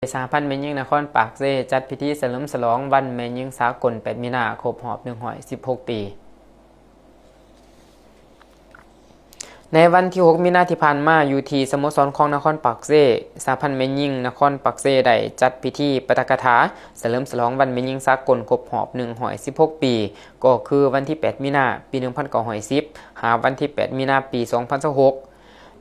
ສະຫະພັນແມ່ຍິງນະຄອນປາກເຊ ຈັດພິທີສະເຫຼີມສະຫຼອງວັນແມ່ຍິງສາກົນ ແປດ ມີນາ ຄົບຮອບ ໜຶ່ງຮ້ອຍສິບຫົກ ປີ. ໃນວັນທີ ຫົກ ມີນາ ທີ່ຜ່ານມາ, ຢູ່ທີ່ສະໂມສອນຂອງນະຄອນປາກເຊ, ສະຫະພັນແມ່ຍິງນະຄອນປາກເຊ ໄດ້ຈັດພິທີປາຖະກະຖາສະເຫຼີມສະຫຼອງວັນແມ່ຍິງສາກົນ ຄົບຮອບ ໜຶ່ງຮ້ອຍສິບຫົກ ປີ, ກໍຄືວັນທີ ແປດ ມີນາ ປີ ໜຶ່ງພັນເກົ້າຮ້ອຍສິບ ຫາວັນທີ ແປດ ມີນາ ປີ ສອງພັນຊາວຫົກ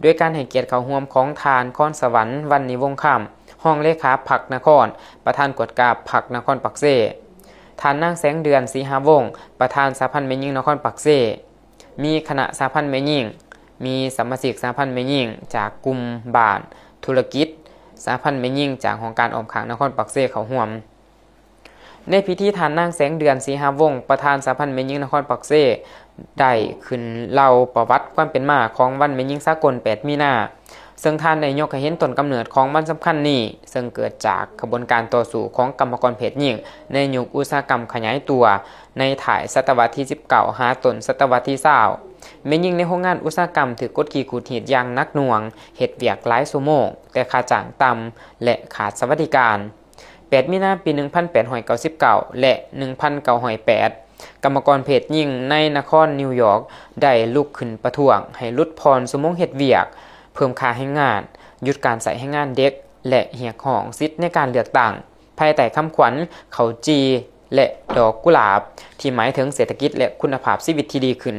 ດ້ວຍການໃຫ້ກຽດເຂົ້າຮ່ວມຂອງທ່ານ ຄອນສະຫວັນ ວັນນິວົງຄຳ ຮອງເລຂາພັກນະຄອນ, ປະທານກວດກາພັກນະຄອນປາກເຊ, ທ່ານນາງ ແສງເດືອນ ສີຫາວົງ ປະທານສະຫະພັນແມ່ຍິງນະຄອນປາກເຊ, ມີຄະນະສະຫະພັນແມ່ຍິງ, ມີສະມາຊິກສະຫະພັນແມ່ຍິງຈາກກຸ່ມບ້ານ, ທຸລະກິດ, ສະຫະພັນແມ່ຍິງຈາກຫ້ອງການອ້ອມຂ້າງນະຄອນປາກເຊເຂົ້າຮ່ວມ. ໃນພິທີ, ທ່ານນາງ ແສງເດືອນ ສີຫາວົງ ປະທານສະຫະພັນແມ່ຍິງນະຄອນປາກເຊ ໄດ້ຂຶ້ນເລົ່າປະຫວັດຄວາມເປັນມາຂອງວັນແມ່ຍິງສາກົນ ແປດ ມີນາ, ເຊິ່ງທ່ານໄດ້ຍົກໃຫ້ເຫັນຕົ້ນກຳເນີດຂອງວັນສຳຄັນນີ້, ເຊິ່ງເກີດຈາກຂະບວນການຕໍ່ສູ້ຂອງກຳມະກອນເພດຍິງໃນຍຸກອຸດສາຫະກຳຂະຫຍາຍຕົວໃນທ້າຍສະຕະວັດທີ ສິບເກົ້າ ຫາຕົ້ນສະຕະວັດທີ ຊາວ. ແມ່ຍິງໃນໂຮງງານອຸດສາຫະກຳຖືກກົດຂີ່ຂູດຮີດຢ່າງໜັກໜ່ວງ, ເຮັດວຽກຫຼາຍຊົ່ວໂມງ, ແຕ່ຄ່າຈ້າງຕ່ຳ ແລະ ຂາດສະຫວັດດີການ. ແປດ ມີນາ ປີ ໜຶ່ງພັນແປດຮ້ອຍເກົ້າສິບເກົ້າ ແລະ ໜຶ່ງພັນເກົ້າຮ້ອຍແປດ ກຳມະກອນເພດຍິງໃນນະຄອນນິວຢອກ ໄດ້ລຸກຂຶ້ນປະທ້ວງໃຫ້ຫຼຸດຜ່ອນຊົ່ວໂມງເຮັດວຽກ, ເພີ່ມຄ່າແຮງງານ, ຢຸດການໃຊ້ແຮງງານເດັກ ແລະ ຮຽກຮ້ອງສິດໃນການເລືອກຕັ້ງ ພາຍໃຕ້ຄຳຂວັນ ເຂົ້າຈີ່ ແລະ ດອກກຸຫຼາບ ທີ່ໝາຍເຖິງເສດຖະກິດ ແລະ ຄຸນນະພາບຊີວິດທີ່ດີຂຶ້ນ.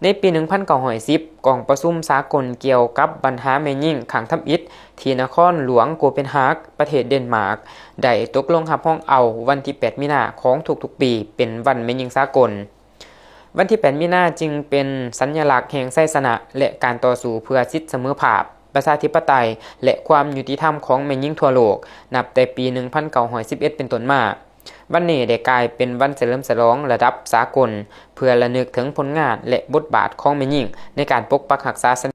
ໃນປີ ໜຶ່ງພັນເກົ້າຮ້ອຍສິບ ກອງປະຊຸມສາກົນກ່ຽວກັບບັນຫາແມ່ຍິງຄັ້ງທຳອິດ ທີ່ນະຄອນຫຼວງໂກເປນຮາກ ປະເທດເດນມາກ ໄດ້ຕົກລົງຮັບຮອງເອົາວັນທີ ແປດ ມີນາ ຂອງທຸກໆປີ ເປັນວັນແມ່ຍິງສາກົນ. ວັນທີ ແປດ ມີນາ ຈຶ່ງເປັນສັນຍະລັກແຫ່ງໄຊຊະນະ ແລະ ການຕໍ່ສູ້ເພື່ອສິດສະເໝີພາບ, ປະຊາທິປະໄຕ ແລະ ຄວາມຍຸຕິທຳຂອງແມ່ຍິງທົ່ວໂລກ ນັບແຕ່ປີ ໜຶ່ງພັນເກົ້າຮ້ອຍສິບເອັດ ເປັນຕົ້ນມາ. ວັນນີ້ໄດ້ກາຍເປັນວັນສະເຫຼີມສະຫຼອງລະດັບສາກົນ ເພື່ອລະນຶກເຖິງຜົນງານ ແລະ ບົດບາດຂອງແມ່ຍິງໃນການປົກປັກຮັກສາສັນ